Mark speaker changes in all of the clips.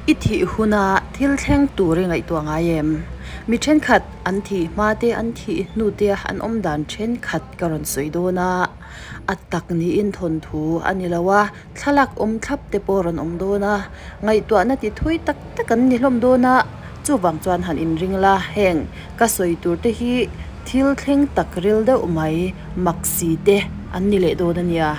Speaker 1: I thih huna thil thleng tur i ngaihtuah ngai em? Mi thenkhat an thih hma te an thih hnu te an awm dan thenkhat ka rawn sawi dawn a, a tak niin thawnthu a ni lo a, thlalak awm thlap te pawh rawn awm dawn a, ngaihtuahna ti thui tak tak an ni hlawm dawn a, chuvang chuan han inring la heng ka sawi tur te hi thil thleng tak ril deuh mai mak si te an ni leh dawn a nia.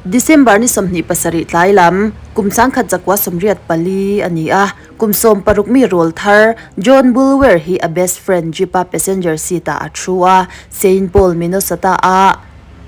Speaker 1: December ni 27 tlai lam, kum 1984 a ni a, kum 16 mi rawlthar John Bulwer hi a best friend Jeep-a passenger seat-ah a thu a, Saint Paul, Minnesota-a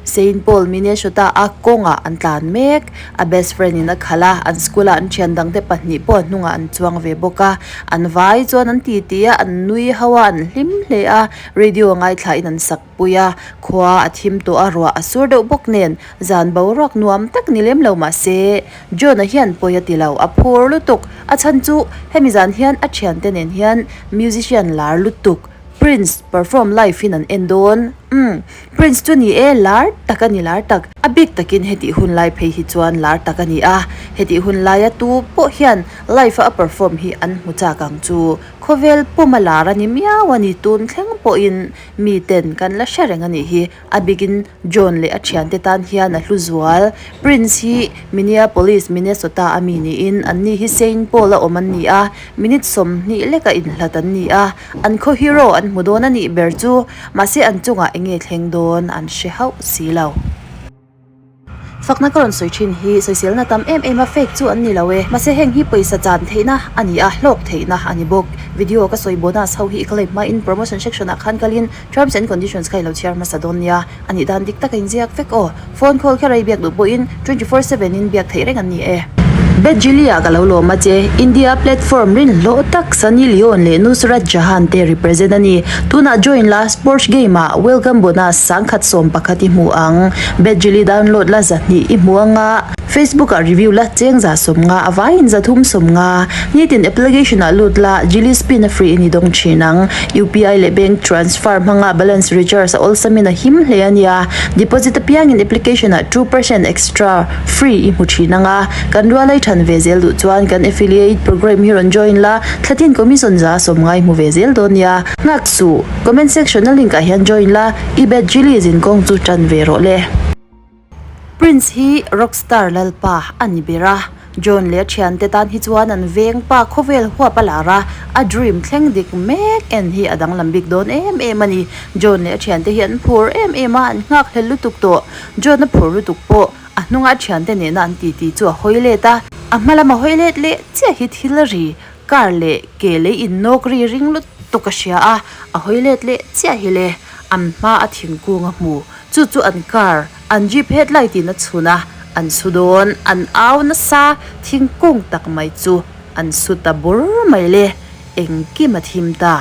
Speaker 1: Saint Paul, Minnesota-a kawngah an tlan mek. A best friend in a khalh a, an school-a an thian dangte pahnih pawh a hnungah an chuang ve bawk a. An vai chuan an titi a, an nui ho a, an hlim hle a, radio ngaithlain an sak pui a. Khua a thim tawh a, ruah a sur deuh bawk nen zan boruak nuam tak ni lem lo mah se, John-a hian pawi a ti lo, a phur lutuk. A chhan chu hemi zan hian a thiante nen hian musician lar lutuk Prince perform live in an en dawn. Umm. Prince chu ni e, lar tak a ni lar tak. A bik takin hetih hun lai phei hi chuan lar tak a ni a, hetih hun laia tu pawh hian live a a perform hi an hmu chak ang chu. Khawvel puma lar a ni miau a ni, tun thleng pawhin mi ten kan la hre reng a nih hi. A bikin John leh a thiante tan hian a hlu zual. Prince hi Minneapolis, Minnesota a mi niin anni hi Saint Paul a awm an ni a, minute 20 leka inhlat an ni a, an khaw hero an hmu dawn a nih ber chu. Mahse an chungah eng nge thleng dawn an hre hauh si lo. Fakna ka rawn sawi thin hi sawiselna tam em em a fake chu an ni lo e. Mahse heng hi pawisa chan theihna a ni a, hlawk theihna a ni bawk. Video ka sawi bonus ho hi i claim hmain promotion section ah khan kalin terms and conditions kha i lo chhiar hmasa dawn nia. A nih dan dik tak a inziak vek aw. Phone call kher a i biak duh pawhin 24/7 in biak theih reng an ni e. Betjili-ah ka lo lawm a che. India platform rinhlawh tak Sunny Leone leh Nusrat Jahan te represent a ni. Tunah join la sports game ah welcome bonus 1011 i hmu ang. Betjili download la 200 i hmu anga Facebook ah review la cheng 150 a vaiin 350. Nitin application ah lut la Jili spin a free in i dawng thin ang. UPI leh bank transfer hmanga balance recharge a awlsamin a him hle a nia. Deposit apiangin application ah 2% extra free i hmu thin ang a. Kan rualai than ve zel duh chuan kan affiliate program hi rawn join la, thlatin commission 150 hmu ve zel dawn nia. Nghak suh, comment section a link ah hian join la, i bet Jilly zinkawng chu tan ve rawh le. Prince hi rockstar lalpa a ni ber a, John leh a thiante tan hi chuan an veng pa khawvel huap a lar a, a dream thleng dik mek en hi a danglam bik dawn em em a ni. John leh a thiante hi an phur em em a, an nghakhlel lutuk tawh. John a phur lutuk pawh a hnunga a thiante nena an titi chu a hawi let a, a hma lama hawi let leh chiah hi thil ri car leh ke lei innawk ri ring lutuk a hria a, a hawi let leh chiah hi le an hma a thingkung a hmu. Chu chu an car, an jeep headlight in a chhun a, an su dawn, an au nasa thingkung tak mai chu an su ta bur mai le, engkim a thim ta.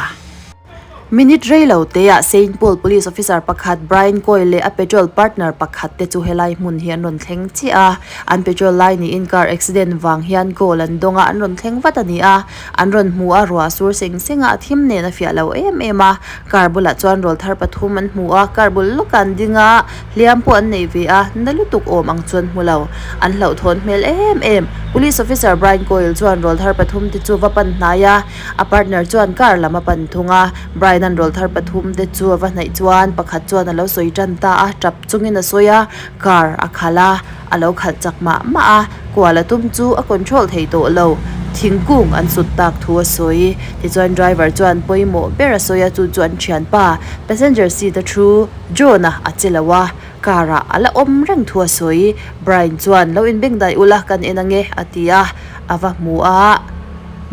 Speaker 1: Minute rei lo te ah Saint Paul Police Officer pakhat Brian Coyle leh a patrol partner pakhat te chu helai hmun hi an rawn thleng chiah a, an patrol lai niin car accident vang hian call an dawng a, an rawn thleng vat a ni a, an rawn hmu a, ruah sur seng seng a, a thim nen a fiah lo em em a. Car bulah chuan rawl thar pathum an hmu a, car bul lawkah an ding a, hliam pawh an nei ve a, na lutuk awm ang chuan hmu lo. An hlauhthawn hmel em em. Police officer Brian Coyle chuan rawl thar pathum te chu va pan hnai a, a partner chuan car lam a pan thung a. Brian-a'n rawl thar pathum te chu a va hnaih chuan pakhat chuan a lo sawi tan ta a, tap chungin a sawi a, car a khalh a. A lo khalh chak mah mah a, kual a tum chu a control thei tawh lo. Thingkung an sut tak thu a sawi. Tichuan driver chuan pawimawh ber a sawi a, chu chu an thianpa, passenger seat a thu, John-a a che lo a, car ah a la awm reng thu a sawi. Brian chuan lo inbengdai ula kan en ange a ti a, a va hmu a,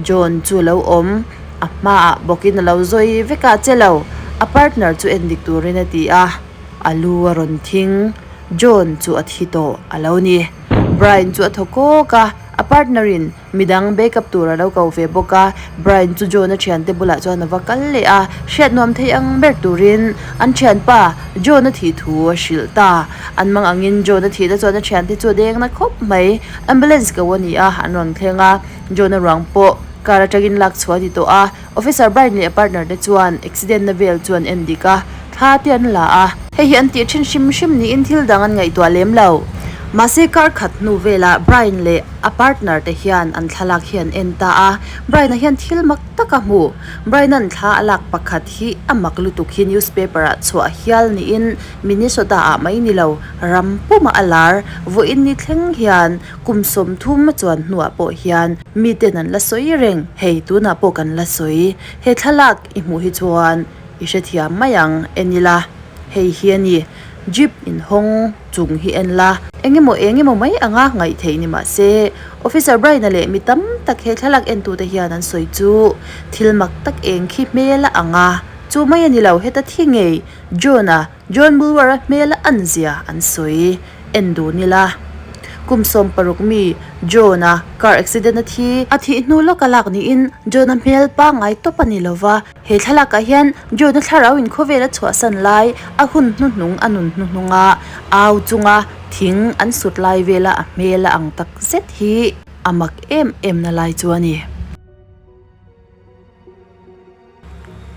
Speaker 1: John chu lo awm, a hmaah bawkin a lo zawi vek a, che lo, a partner chu endik turin a ti a, a lu a rawn thing. John chu a thi tawh a lo ni. Brian chu a thaw kawk a, a partner in midang backup tur a lo ko ve bawk a. Brian chu John a thiante bulah chuan a va kal leh a, hriat nuam thei ang ber turin an thianpa John a thih thu a hrilh ta. An mang angin John a thihna chuan a thiante chu a deng na khawp mai. Ambulance ko a ni a, an rawn thleng a, John a ruang pawh. Car atangin lak chhuah a ni tawh a, Officer Brian leh a partner te chuan accident na vel chu an en dik a, thla te an la a. Hei hi an tih thin hrim hrim niin thil dang an ngaihtuah lem lo. Mahse kar khat hnu velah Brian leh a partner te hian an thlalak hi an en ta a, Brian-a hian thil mak tak a hmu. Brian-a'n thla a lak pakhat hi a mak lutuk hi newspaper ah chhuah hial niin Minnesota ah mai ni lo, ram pumah a lar. Vawiin ni thleng hian kum 30 a chuan hnuah pawh hian miten an la sawi reng, hei tunah pawh kan la sawi. He thlalak i hmuh hi chuan i hrethiam mai ang, en ila hei hi a ni. Jeep inhawng chung hi en la. Eng emaw eng emaw mai anga ngaih theih ni mah se, Officer Brian-a leh mi tam tak he thlalak entute hian an sawi chu thil mak tak eng khi hmel a ang a, chu mai a ni lo, heta thi ngei John-a, John Bulwer-a hmel a an zia an sawi en dun ila. Kum 16 mi John-a car accident a thi. A thih hnu lawk a lak niin John-a hmel pangngai tawp a ni lova, He thlalakah hian John-a thlarau in khawvel a chhuahsan lai, a hun hnuhnung a nun hnuhnunga au chunga thing an sut lai vela a hmel a ang tak zet hi a mak em em na lai chu a ni.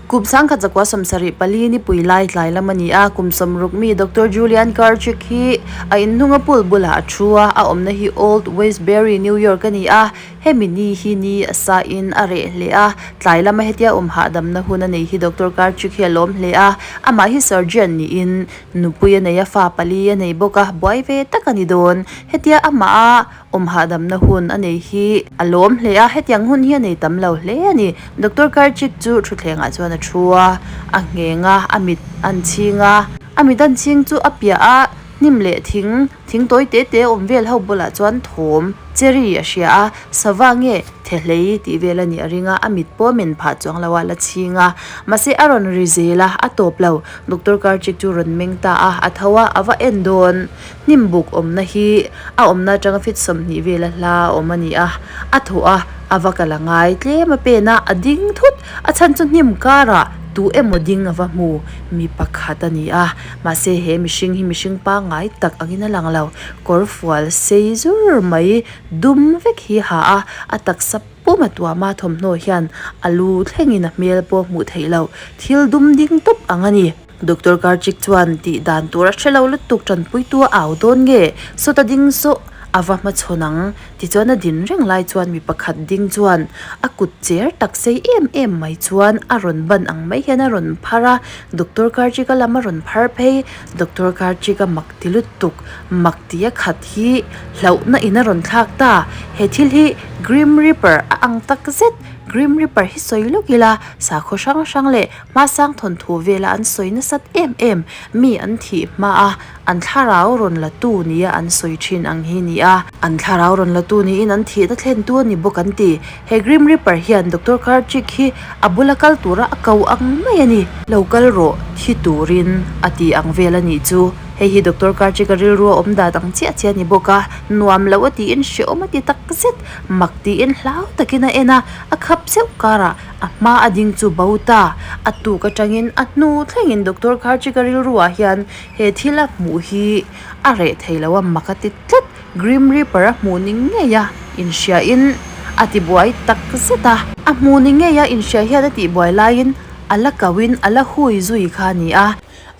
Speaker 1: Kum 1974 nipui lai tlai lam a ni a, kum 60 mi Doctor Julian Karchik hi a inhnunga pool bulah a thu a, a awmna hi Old Westbury, New York a ni a. Hemi ni hi ni a sa in a reh hle a, tlai lama hetia awm hahdamna hun a nei hi Doctor Karchik hi a lawm hle a, amah hi surgeon niin nupui a nei a, fa pali a nei bawk a, buai ve tak a ni dawn. Hetia amah a awm hahdamna hun a nei hi a lawm hle a, hetiang hun hi a nei tam lo hle a ni. Doctor Karchik chu thutthlengah chuan a thu a, a ngheng a, a mit an chhing a, a mit an chhing chu a piah a, hnim leh thing, thing tawi te te awm vel ho bulah chuan thawm cherry a hria a, sava nge thehlei tih vel a nih a ring a, a mit pawh a men phah chuang lo a la chhing a, mahse a rawn ri zel a, a tawp lo, Doctor Karchik chu rawn meng ta a, a tho a, a va en dawn, hnim buk awmna hi a awmna atanga feet 20 vela hla a awm a ni a, a thaw a, a va kal a ngai tlem a pen a, a ding thut, a chhan chu hnim karah tu emaw ding a va hmu, mi pakhat a ni a. Mahse he mihring hi mihring pangngai tak angin a lang lo. Kawr fual sei zur mai dum vek hi ha a, a taksa pum a tuam a, thawmhnaw hian a lu thlengin a hmel pawh hmuh theih loh. Thil dum ding tawp ang a ni. Doctor Karchik chuan tih dan tur a hre lo lutuk tanpuitu a au dawn nge? Sawta ding saw a va hmachhawn ang. Tichuan a din reng lai chuan mi pakhat ding chuan a kut cher tak sei em em mai chuan a rawn ban ang mai hian a rawn phar a, Doctor Karchika lam a rawn phar phei, Doctor Karchika mak ti lutuk, mak ti a khat hi hlauhna in a rawn thlak ta, he thil hi Grim Reaper a ang tak zet, Grim Reaper hi sawi lawk ila sakhaw hrang hrang leh hmasang thawnthu vela an sawi nasat em em, mi an thih hma a. An thlarau rawn la tu nia an sawi thin ang hi ni a. An thlarau rawn la tu niin an thihna thlen tu a ni bawk an ti. He Grim Reaper hian Doctor Karchik hi a bula kal tura a ko ang mai a ni. Lo kal rawh, thi turin a ti ang vel a nih chu. Hei hi Doctor Karchik a rilru a awm dan ang chiah chiah a ni bawk a, nuam loh a tiin hrehawm a ti tak zet. Mak tiin hlau takin a en a, a khap zeuh karah a hma a ding chu bo ta. A tuk atangin a hnu thlengin Doctor Karchik a rilruah hian He thil a hmuh hi a reh thei lo a, mak a ti tlat. Grim Reaper a hmuh ni ngei a inhria in a ti buai tak zet a. A hmuh ni ngei a inhria hian a tih buai laiin a la kau in a la hui zui kha a ni a.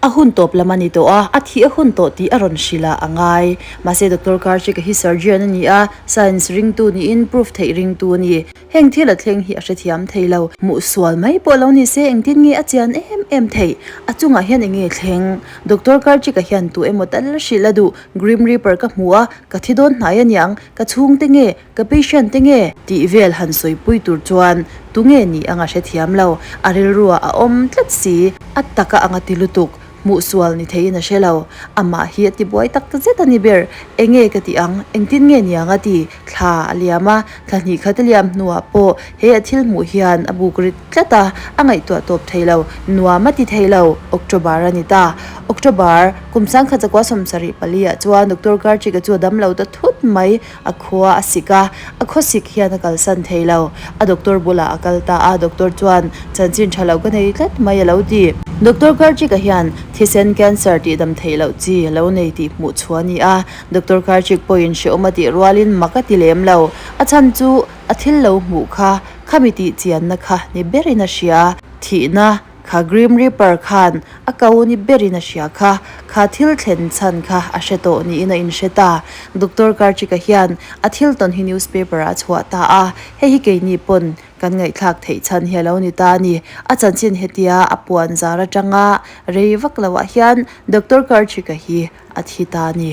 Speaker 1: A hun tawp lam a ni tawh a, a thih a hun tawh tih a rawn hrilh ah a ngai. Mahse Doctor Karchika hi surgeon a ni a, science ringtu niin proof theih ringtu a ni. Heng thil a thleng hi a hrethiam thei lo. Hmuh sual mai pawh lo ni se engtin nge a chian em em theih? A chungah hian eng nge thleng? Doctor Karchika hian tu emaw tal hrilh a duh. Grim Reaper ka hmu a, ka thi dawn hnai aniang, ka chhungte nge, ka patient te nge? Tih vel han sawipui tur chuan tu nge ni ang a hrethiam lo. A rilruah a awm tlat si. A taka ang a ti lutuk. Hmuh sual ni theiin a hre lo. Amah hi a ti buai tak zet a ni ber. Enge ka tih ang? Engtin nge niang a ti? Thla a liam a, thla hnih khat a liam hnuah pawh he a thil hmuh hian a buk rit tlat a, a ngaihtuah tawp thei lo. Nuam a ti thei lo. October a ni ta. October, kum 1974 ah chuan Doctor Karchik-a chu a dam lo ta thut mai. A khua a sik a, a khawsik hian a kalsan thei lo. A doctor bulah a kal ta a, doctor chuan chanchin tha lo ka nei tlat mai a lo ti. Doctor Karchik-a hian thisen cancer tihdam theih loh chi a lo nei tih hmuh chhuah a ni a. Doctor Karchik pawhin hrehawm a tih rualin mak a ti lem lo. A chhan chu a thil lo hmuh kha khami tih chianna kha ni berin a hria. Thihna kha Grim Reaper khan a ko ni berin a hria kha, kha thil thlen chhan kha a hre tawh niin a inhre ta. Doctor Karchik-a hian a thil tawn hi newspaper-ah a chhuah ta a, hei hi keini pawn Kan ngaihthlak theih chhan hi a lo ni ta a ni. A chanchin hetia a puan zar atanga rei vak loah hian Doctor Karchika hi a thi ta a ni.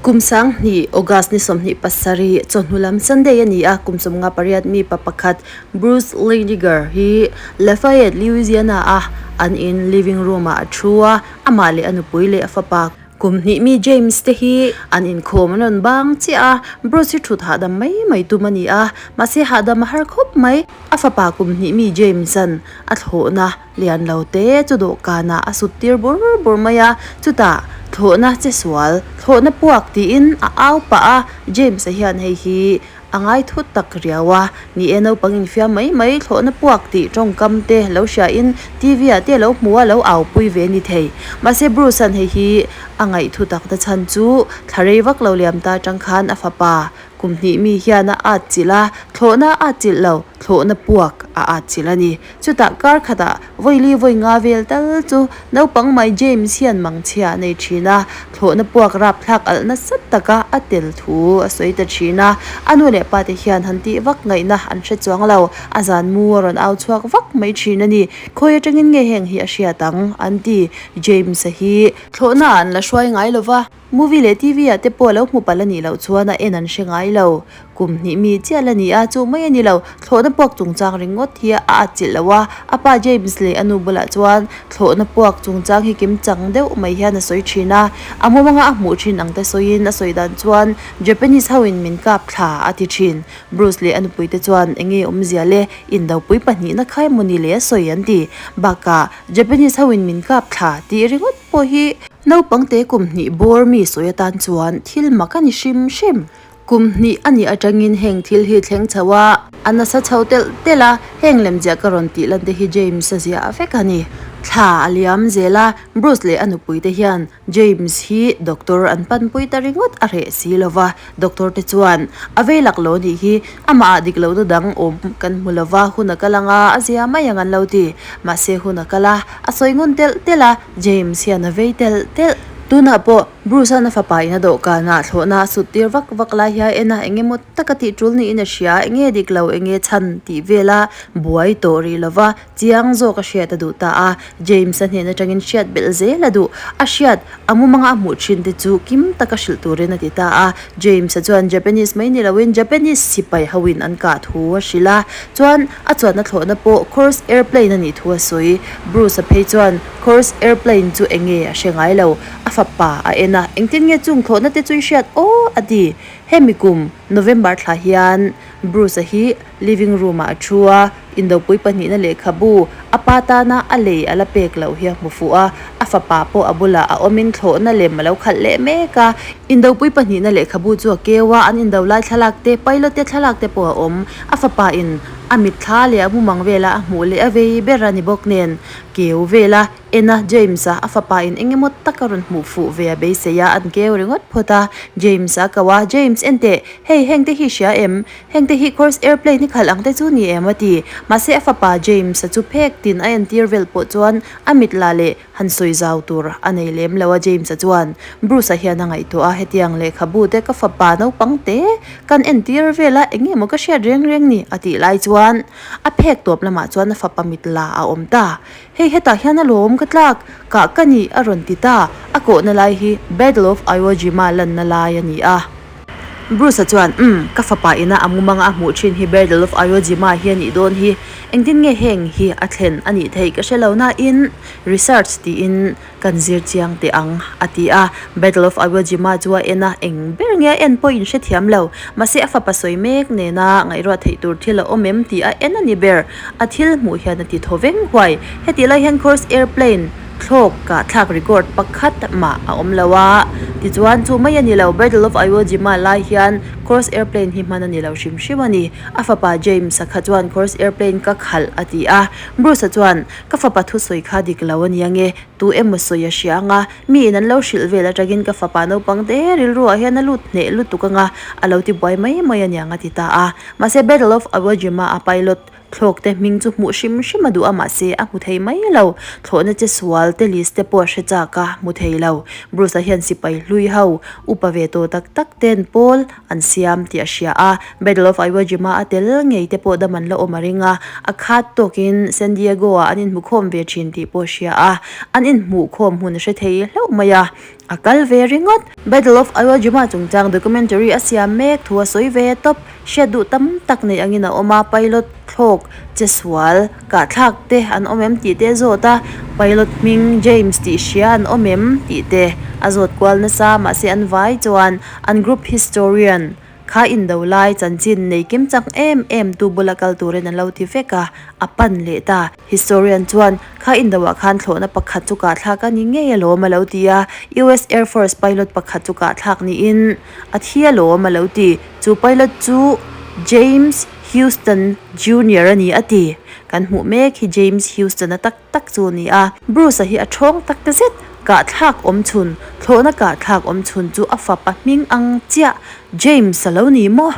Speaker 1: Kum 2000 August ni 27 chawhnu lam Sunday a ni a, kum 58 mi pa pakhat Bruce Leiniger hi Lafayette, Louisiana a an in living room ah a thu a, amah leh a nupui leh a fapa Kum hnih mi James te hi an inkhawm an rawn bang chiah a, Bruce hi thut hahdam mai mai tum a ni a, mahse hahdam a har khawp mai. A fapa kum hnih mi James-a'n a thlawhna lian lo te chu dawhkanah a sut tir bur bur mai a, chutah thlawhna che sual, thlawhna puak tiin a au pah a, James-a hian hei hi A ngai thut tak riau a, ni e naupang infiam mai mai thlawhna puak tih tawngkam te lo hria in TV ah te lo hmu a lo au pui ve ni thei. Mahse Bruce an hei hi a ngaih thu tak na chhan chu thla rei vak lo liam ta atang khan a fapa kum hnih mi hian a at chilh a, thlawhna a at chilh lo, thlawhna puak a at chilh a ni. Chutah kar khatah vawi li vawi nga vel tal chu naupang mai James hian mangchhia a nei thin a, thlawhna puak rapthlak alh nasa taka a tel thu a sawi ta thin a. A nu leh pa te hian han tih vak ngaihna an hre chuang lo, a zan mu a rawn au chhuak vak mai thin a ni. Khawi atangin nge heng hi a hriat ang? an ti. James-a hi thlawhna ah an la hruai ngai lova. Movie leh TV ah te pawh lo hmu palh a nih loh chuan a en an hre ngai lo. Kum hnih mi chiah la ni a, chu mai a ni lo. Thlawhna puak chungchang ringawt hi a atchilh lo a, a pa James leh a nu bulah chuan thlawhna puak chungchang hi kim chang deuh mai hian a sawi thin a. A mumanga a hmuh thin ang te sawiin a sawi dan chuan Japanese ho in min kap thla a ti thin. Bruce leh a nupui te chuan enge awmzia le indopui pahnihna khai mawni le a sawi an ti. Bakah Japanese ho in min kap thla tih ringawt pawh hi Naupang te kum hnih bawr mi sawi atan chuan thil mak a ni hrim hrim. Kum hnih a nih atangin heng thil hi thleng chho a, a nasa chho telh telh a, heng lemziah ka rawn tih lan te hi James a ziah vek a ni. Thla a liam zel a, Bruce leh a nupui te hian James hi doctor an panpui ta ringawt a reh si lo va, doctor te chuan a vei lak lo nih hi amah ah dik lohna dang awm kan hmu lo va, hun a kal anga a zia mai ang an lo ti. Mahse hun a kal a, a sawi ngun telh telh a, James hian a vei telh telh. Tunah pawh Bruce-a'n a fapa in a dawhkanah thlawhna a sut tir vak vak lai hian en a, eng emaw taka tih tul niin a hria, eng nge dik lo, eng nge chhan tih vela buai tawh rih lova chiang zawk a hriat a duh ta a. James-a hnen atangin hriat belh zel a duh. A hriat, a mumanga a hmuh thin te chu kim taka hrilh turin a ti ta a. James-a chuan Japanese mai ni loin Japanese sipai hoin an kah thu a hrilh a, chuan a chuanna thlawhna pawh Course Airplane a nih thu a sawi. Bruce-a phei chuan Course Airplane chu eng nge a hre ngai lo, a fapa a en a, engtin nge chung thlawhna te chu i hriat aw? a ti. Hemi kum November thla hian Bruce-a hi living room-ah a thu a, indopui pahnihna lehkhabu a pa tana a lei a la pek loh hi a hmu fuh a, a fapa pawh a bulah a awmin thlawhna lem a lo khalh leh mek a. Indopui pahnihna lehkhabu chu a keu a, an indo lai thlalak te, pilot te thlalak te pawh a awm. A fapa in a mitthla leh a mumang vela a hmuh leh a vei ber a ni bawk nen keu vela en a, James-a a fapa in eng emaw tak a rawn hmuh fuh ve a beisei a, an keu ringawt phawt a. James-a a ko a, James enteh, hei heng te hi hria em? Heng te hi course airplane i khalh ang te chu ni em? a ti. Mahse a fapa James-a chu phek tin a entir vel pawh chuan a mit la leh han sawi zau tur a nei lem lo a James-a chuan Bruce-a hian a ngaihtuah a, hetiang lehkhabu te ka fapa naupang te kan entir vel a, eng nge maw ka hriat reng reng ni? a tih lai chuan a phek tawp lamah chuan a fapa mit la a awm ta. Hei hetah hian a lawm ka tlak, kah ka ni a rawn ti ta, a kawhna lai hi Battle of Iwo Jima lanna lai a ni a. Bruce-a chuan, Umm, ka fapa ina a mumanga a hmuh thin hi Battle of Iwo Jima hi a nih dawn hi, engtin nge heng hi a thlen a nih theih ka hre lo nain research tiin kan zir chiang teh ang, a ti a. Battle of Iwo Jima chu a en a, eng ber nge a en pawh in hrethiam lo. Mahse a fapa sawi mek nena ngaihruah theih tur thil a awm em tih a en a ni ber. A thil hmuh hian a ti thaw veng huai. Hetih lai hian Course Airplane thlawk kah thlak record pakhat mah a awm lo a. Tichuan, chu mai a ni lo, Battle of Iwo Jima lai hian Cross Airplane hi hman a ni lo hrim hrim a ni. A fapa James-a kha chuan Cross Airplane ka khalh a ti a. Bruce-a chuan, Ka fapa thusawi kha dik lo a ni ange, tu emaw sawi a hria anga, mi in an lo hrilh vel atangin ka fapa naupang te rilru ah hian a lut hneh lutuk anga, a lo ti buai mai mai a niang a ti ta a. Mahse Battle of Iwo Jima a pilot Thlawk te hming chu hmuh hrim hrim a duh a mahse a hmu thei mai lo. Thlawhna che sual te list te pawh a hre chak a, hmu thei lo. Bruce-a hian sipai hlui ho, upa ve tawh tak tak ten pawl an siam tih a hria a. Battle of Iwo Jima a tel ngei te pawh dam an la awm a ring a, a khat tawkin San Diego-ah an inhmukhawm ve thin tih pawh a hria a. An inhmuhkhawm hun a hre thei hlauh mai a, a kal ve ringawt. Battle of Iwo Jima chungchang documentary a siam mek thu a sawi ve tawp. Hriat duh tam tak nei angin a awm a, pilot thlawk che sual kahthlak te an awm em tih te a zawt a, pilot hming James tih hria an awm em tih te a zawt kual nasa mahse an vai chuan an group historian kha indo lai chanchin nei kim chak em em tu bula kal turin an lo ti vek a, a pan leh ta. Historian chuan kha indo ah khan thlawhna pakhat chu kahthlak a ni ngei alawm a lo ti a, US Air Force pilot pakhat chu kahthlak niin a thi alawm a lo ti. Chu pilot chu James Houston Junior a ni a ti. Kan hmuh mek hi James Houston-a tak tak chu a ni a. Bruce-a hi a thawng tak ta zet. Kahthlak awm chhun, thlawhna kahthlak awm chhun chu a fapa hming ang chiah James a lo ni maw?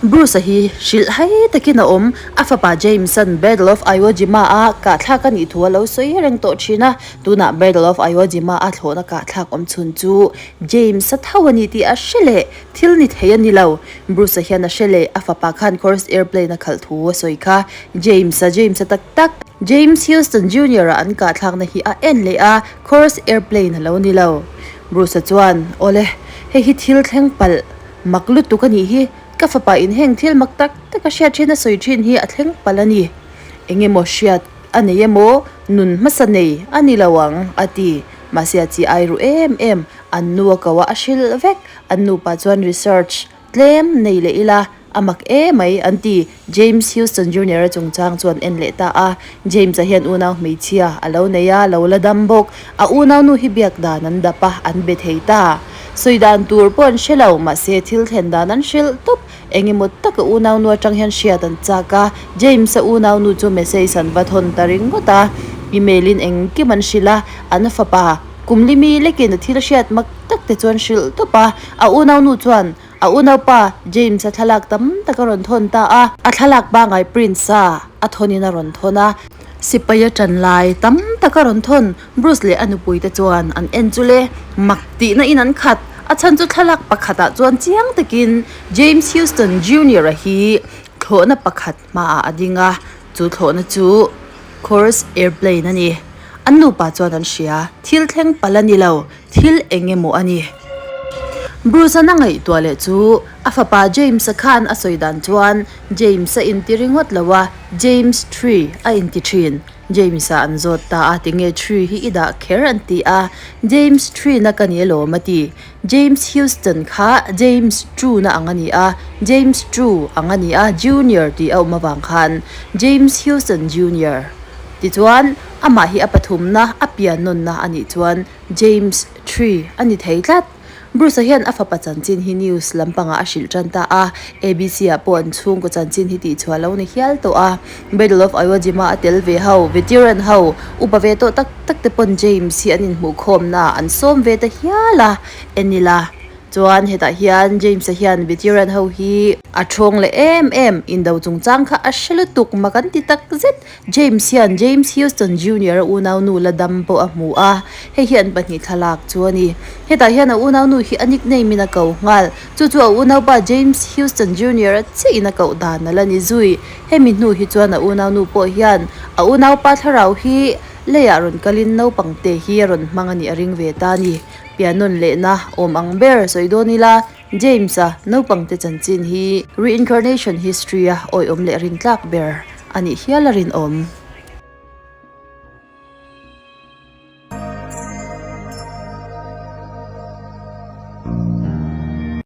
Speaker 1: Bruce-a hi hrilh hai takin a awm. A fapa James-a'n Battle of Iwo Jima-a kahthlak a nih thu a lo sawi reng tawh thin a. Tunah Battle of Iwo Jima-a thlawhna kahthlak awm chhun chu James-a tho a ni tih a hre leh thil ni thei a ni lo. Bruce-a hian a hre leh a fapa khan Chorus Airplane a khalh thu a sawi kha. James-a, James-a tak tak. James Houston Junior-a an kahthlakna hi a en leh a, Chorus Airplane a lo ni lo. Bruce-a chuan, Awle, hei hi thil thleng palh mak lutuk a nih hi. Ka fapa in heng thil mak tak tak a hriat thin a sawi thin hi a thleng palh a ni. Eng emaw hriat a nei emaw nun hmasa nei a ni lo ang, a ti. Mahse a chi ai ru em em, an nu a ko a, a hrilh vek. An nupa chuan research tlem nei leh ila a mak emai an ti. James Houston Junior-a chungchang chu an en leh ta a. James-a hian unau hmeichhia a lo nei a, lo la dam bawk. A unaunu hi biak dan an dap a, an be thei ta. Sawi dan tur pawh an hre lo, mahse thil thlen dan an hrilh tawp. Eng emaw taka unaunu atang hian hriat an chak a, James-a unaunu chu message an va thawn ta ringawt a, email in engkim an hrilh a, an fapa kum limi lekin a thil hriat mak tak te chu an hrilh tawp a, a unaunu chuan a unaupa James-a thlalak tam tak a rawn thawn ta a, a thlalak pangai print sa a thawnin a rawn thawn a, sipai a tan lai tam tak a rawn thawn. Bruce leh a nupui te chuan an en chu le mak tihna in an khat. A chhan chu thlalak pakhatah chuan chiang takin James Houston Junior-a hi thlawhna pakhat hmaah a ding a, chu thlawhna chu Chorus Airplane a ni. An nupa chuan an hria, thil thleng palh a ni lo, thil eng emaw a ni. Bruce-a'n a ngaihtuah leh chu a fapa James-a khan a sawi dan chuan James-a inti ringawt lo a, James Tree a inti thin. James-a an zawt ta a, tinge Tree hi i dah kher an ti a, James Tree-na ka ni alawm a ti. James Houston kha James True-na ang a ni a, James True ang a ni a, Junior tih a awm avang khan James Houston Junior. Tichuan, amah hi a pathumna, a pian nawnna a nih chuan James Tree a ni thei tlat. Bruce-a hian a fapa chanchin hi news lampangah a hrilh tan ta a, ABC-ah pawh an chhungkaw chanchin hi tihchhuah lo ni hial tawh a. Battle of Iwo Jima a tel ve ho, veteran ho, upa ve tawh tak tak te pawn James hi an inhmuhkhawmnaah an sawm ve ta hial a, en ila. Chuan hetah hian James-a hian veteran ho hi a thawng leh em em, indo chungchang kha a hre lutuk mak an ti tak zet. James hian James Houston Junior a unaunu la dam pawh a hmu a, hei hi an pahnih thlalak chu a ni. Hetah hian a unaunu hi a nickname in a ko nghal, chu chu a unaupa James Houston Junior a chiah in a koh dan a la ni zui. Hemi hnu hi chuan a unaunu pawh hian a unaupa thlarau hi leiah rawn kalin naupang te hi a rawn hmang a nih a ring ve ta a ni. Piannawn lehna awm ang ber sawi dawn ila James-a naupangte chanchin hi reincarnation history-a awihawm leh rintlak ber a nih hial a rinawm.